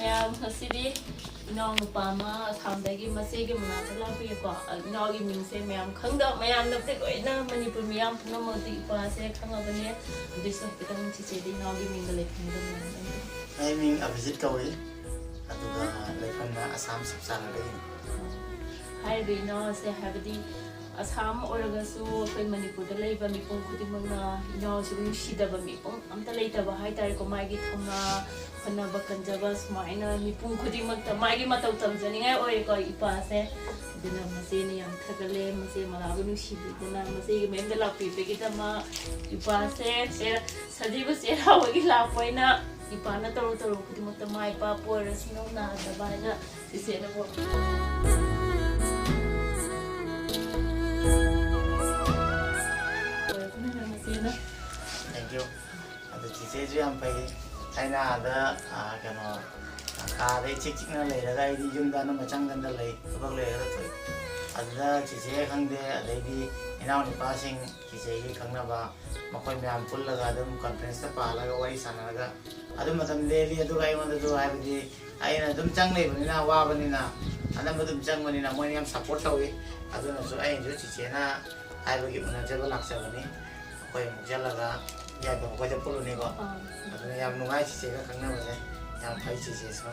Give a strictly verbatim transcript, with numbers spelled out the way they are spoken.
ꯃꯌꯥꯝ, ꯉꯁꯤꯗꯤ ꯏꯅꯥꯎ ꯅꯨꯄꯥ ꯑꯃ ꯑꯁꯥꯝꯗꯒꯤ ꯃꯆꯦꯒꯤ ꯃꯅꯥꯛꯇ ꯂꯥꯛꯄꯤꯌꯦꯀꯣ꯫ ꯏꯅꯥꯎꯒꯤ ꯃꯤꯡꯁꯦ ꯃꯌꯥꯝ ꯈꯪꯗꯕ, ꯃꯌꯥꯝꯅꯕꯨꯗꯤ ꯂꯣꯏꯅ, ꯃꯅꯤꯄꯨꯔ ꯃꯤꯌꯥꯝ ꯄꯨꯝꯅꯃꯛꯇꯤ ꯏꯄꯥꯁꯦ ꯈꯪꯉꯕꯅꯦ꯫ ꯑꯗꯨꯏꯁꯨ ꯍꯥꯏꯐꯦꯠꯇꯪ ꯆꯤꯆꯦꯗꯤ ꯏꯅꯥꯎꯒꯤ ꯃꯤꯡꯒ ꯂꯩꯐꯝꯒ ꯃꯌꯥꯝ ꯂꯩꯕ꯭ꯔꯥ? ꯑꯩ ꯃꯤꯡ ꯑꯚꯤꯖꯤꯠ ꯀꯧꯏ, ꯑꯗꯨꯒ ꯂꯩꯐꯝꯅ ꯑꯁꯥꯝ ꯁꯤꯕꯁꯥꯒꯔꯗꯒꯤꯅꯤ꯫ ꯍꯥꯏꯔꯤꯕ ꯏꯅꯥꯎꯁꯦ, ꯍꯥꯏꯕꯗꯤ ꯑꯁꯥꯝ ꯑꯣꯏꯔꯒꯁꯨ ꯑꯩꯈꯣꯏ ꯃꯅꯤꯄꯨꯔꯗ ꯂꯩꯕ ꯃꯤꯄꯨꯝ ꯈꯨꯗꯤꯡꯃꯛꯅ ꯏꯅꯥꯎꯁꯤꯕꯨ ꯅꯨꯡꯁꯤꯗꯕ ꯃꯤꯄꯨꯝ ꯑꯝꯇ ꯂꯩꯇꯕ ꯍꯥꯏꯇꯥꯔꯦꯀꯣ꯫ ꯃꯥꯒꯤ ꯊꯧꯅꯥ, ꯍꯣꯠꯅꯕ ꯀꯟꯖꯕ, ꯁꯨꯃꯥꯏꯅ ꯃꯤꯄꯨꯝ ꯈꯨꯗꯤꯡꯃꯛꯇ ꯃꯥꯒꯤ ꯃꯇꯧ ꯇꯝꯖꯅꯤꯡꯉꯥꯏ ꯑꯣꯏꯔꯦꯀꯣ ꯏꯄꯥꯁꯦ꯫ ꯑꯗꯨꯅ ꯃꯆꯦꯅ ꯌꯥꯝ ꯊꯥꯒꯠꯂꯦ, ꯃꯆꯦ ꯃꯂꯥꯕꯨ ꯅꯨꯡꯁꯤꯕꯤꯗꯨꯅ ꯃꯆꯦꯒꯤ ꯃꯌꯨꯝꯗ ꯂꯥꯛꯄꯤꯕꯒꯤꯗꯃꯛ꯫ ꯏꯄꯥꯁꯦ ꯆꯦ-, ꯁꯖꯤꯕꯨ ꯆꯩꯔꯥꯎꯕꯒꯤ ꯂꯥꯛꯄ ꯑꯣꯏꯅ ꯏꯄꯥꯅ ꯇꯧꯔꯨ ꯇꯧꯔꯨ ꯈꯨꯗꯤꯡꯃꯛꯇ ꯃꯥꯏ ꯄꯥꯛꯄ ꯑꯣꯏꯔꯁꯅꯨ, ꯅꯥꯗꯕ ꯍꯥꯏꯅ ꯆꯤꯆꯦꯅꯕꯨ꯫ ꯑꯣꯏꯔꯁꯅꯨ ꯃꯆꯦꯅ꯫ Thank you. ꯑꯗꯨ ꯆꯤꯆꯦꯁꯨ ꯌꯥꯝ ꯐꯩ꯫ ꯑꯩꯅ ꯑꯥꯗ, ꯑꯥ, ꯀꯩꯅꯣ, ꯀꯥꯗ ꯏꯆꯤꯛ ꯆꯤꯛꯅ ꯂꯩꯔꯒ ꯑꯩꯗꯤ ꯌꯨꯝꯗ ꯑꯅꯝꯕ ꯆꯪꯗꯅ ꯂꯩ, ꯊꯕꯛ ꯂꯩꯔꯒ ꯊꯣꯛꯏ꯫ ꯑꯗꯨꯗ ꯆꯤꯆꯦ ꯈꯪꯗꯦ, ꯑꯗꯩꯗꯤ ꯏꯅꯥꯎꯅꯨꯄꯥꯁꯤꯡ, ꯆꯤꯆꯦꯒꯤ ꯈꯪꯅꯕ, ꯃꯈꯣꯏ ꯃꯌꯥꯝ ꯄꯨꯜꯂꯒ ꯑꯗꯨꯝ conference ꯇ ꯄꯥꯜꯂꯒ ꯋꯥꯔꯤ ꯁꯥꯟꯅꯔꯒ ꯑꯗꯨꯝ ꯃꯇꯝ ꯂꯦꯜꯂꯤ꯫ ꯑꯗꯨꯒ ꯑꯩꯉꯣꯟꯗꯁꯨ, ꯍꯥꯏꯕꯗꯤ ꯑꯩꯅ ꯑꯗꯨꯝ ꯆꯪ ꯂꯩꯕꯅꯤꯅ, ꯋꯥꯕꯅꯤꯅ, ꯑꯅꯝꯕ ꯑꯗꯨꯝ ꯆꯪꯕꯅꯤꯅ ꯃꯣꯏꯅ ꯌꯥꯝ support ꯇꯧꯏ꯫ ꯑꯗꯨꯅꯁꯨ ꯑꯩꯅꯁꯨ ꯆꯤꯆꯦꯅ ꯍꯥꯏꯕꯒꯤ ꯎꯅꯖꯕ ꯂꯥꯛꯆꯕꯅꯤ꯫ ꯑꯩꯈꯣꯏ ꯑꯃꯨꯛ ꯆꯠꯂꯒ ꯌꯥꯏꯐꯕ ꯑꯩꯈꯣꯏꯗ ꯄꯨꯜꯂꯨꯅꯤꯀꯣ꯫ ꯑꯥ꯫ ꯑꯗꯨꯅ ꯌꯥꯝ ꯅꯨꯡꯉꯥꯏ ꯆꯤꯆꯦꯒ ꯈꯪꯅꯕꯁꯦ꯫ ꯌꯥꯝ ꯐꯩ ꯆꯤꯆꯦꯁꯨ꯫